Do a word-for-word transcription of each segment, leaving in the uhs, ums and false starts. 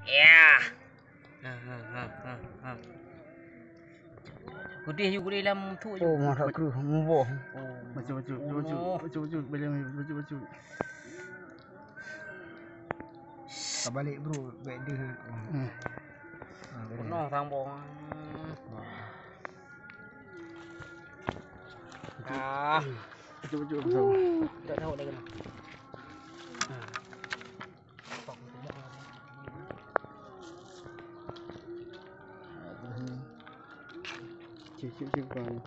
Ya. Ha, ha, ha, ha, ha. Gudeh ju, gudeh lam thuk ju. Oh, masak kruh, muboh. Oh. Bacut, bacut, bacut, bacut, bacut, bacut, bacut, bacut. Ka balek, bro, baik deh. Hmm. Ha, balek. Penuh sambung. Wah. Ah. Bacut, bacut, bacut. Uh, tak tahu dah kena. Ha. Cik, cik, cik, bukan.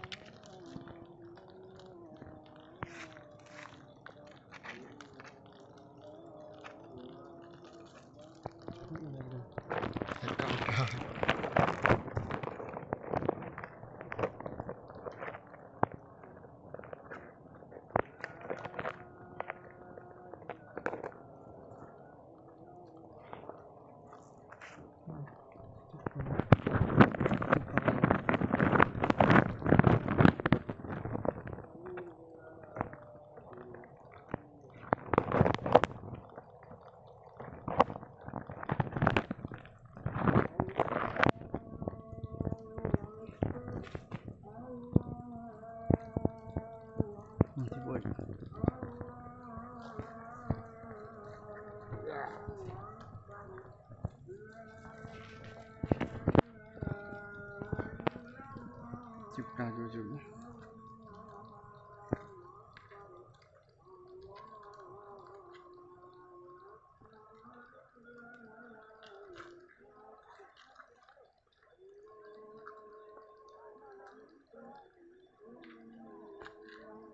Cipta jujur.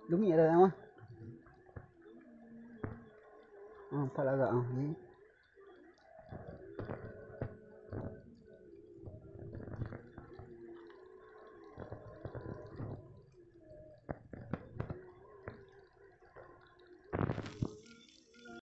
Lumi ada nama? Ah, empat lagak, ah, ni.